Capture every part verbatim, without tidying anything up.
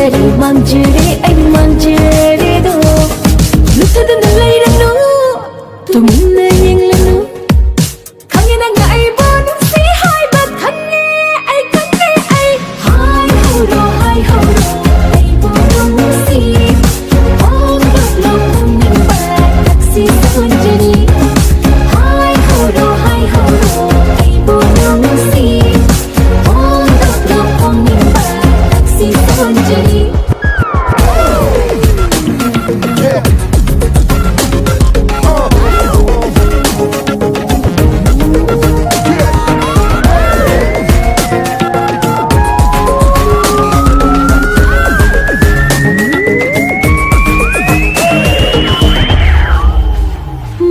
ꯃꯥꯡꯖꯔꯦ, ꯑꯩ ꯃꯥꯡꯖꯔꯦꯗꯣ꯫ ꯂꯨꯞꯊꯗꯨꯅ ꯂꯩꯔꯅꯨ, ꯇꯨꯃꯤꯟꯅ ꯌꯦꯡꯂꯅꯨ꯫ ꯈꯪꯉꯦ ꯅꯪꯅ ꯑꯩꯕꯨ ꯅꯨꯡꯁꯤ ꯍꯥꯏꯕ ꯈꯪꯉꯦ, ꯑꯩ ꯈꯪꯉꯦ, ꯑꯩ꯫ ꯍꯥꯏꯍꯧꯔꯣ, ꯍꯥꯏꯍꯧꯔꯣ, ꯑꯩꯕꯨ ꯅꯨꯡꯁꯤ꯫ ꯐꯣꯡꯗꯣꯛꯂꯣ ꯐꯣꯡꯅꯤꯡꯕ ꯊꯛꯁꯤ ꯁꯣꯟꯖꯅꯤ꯫ ꯍꯥꯏꯍꯧꯔꯣ, ꯍꯥꯏꯍꯧꯔꯣ, ꯑꯩꯕꯨ ꯅꯨꯡꯁꯤ꯫ ꯐꯣꯡꯗꯣꯛꯂꯣ ꯐꯣꯡꯅꯤꯡꯕ ꯊꯛꯁꯤ ꯁꯣꯟꯖꯅꯤ꯫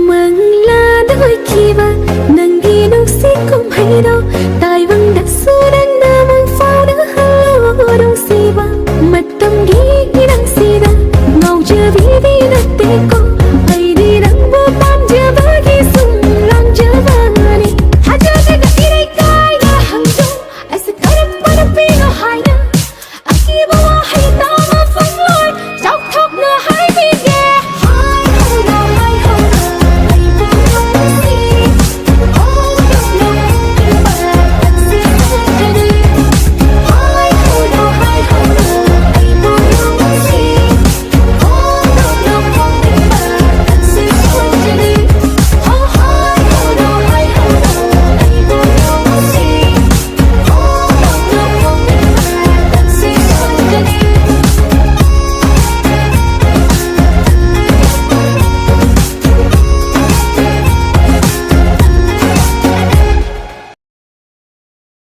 ꯃꯪꯂꯥꯗ ꯑꯣꯏꯈꯤꯕ ꯅꯪꯒꯤ ꯅꯨꯡꯁꯤ ꯀꯨꯝꯍꯩꯗꯣ ꯇꯥꯏꯕꯪꯗꯁꯨ ꯅꯪꯅ ꯃꯪ ꯐꯥꯎꯅ ꯍꯜꯂꯣ ꯅꯨꯡꯁꯤꯕ꯫ ꯃꯇꯝꯒꯤ ꯏꯔꯪꯁꯤꯗ ꯉꯥꯎꯖꯕꯤꯗꯤ ꯅꯠꯇꯦꯀꯣ, ꯑꯩꯗꯤ ꯅꯪꯕꯨ ꯄꯥꯝꯖꯕꯒꯤ ꯁꯨꯝ ꯂꯥꯡꯖꯕꯅꯤ꯫ ꯊꯥꯖꯗꯅ ꯏꯔꯩ ꯀꯥꯏꯅ ꯍꯪꯗꯣ ꯑꯁ ꯀꯔꯝꯕ ꯅꯨꯄꯤꯅꯣ ꯍꯥꯏꯅ ꯑꯀꯤꯕ ꯋꯥꯍꯩ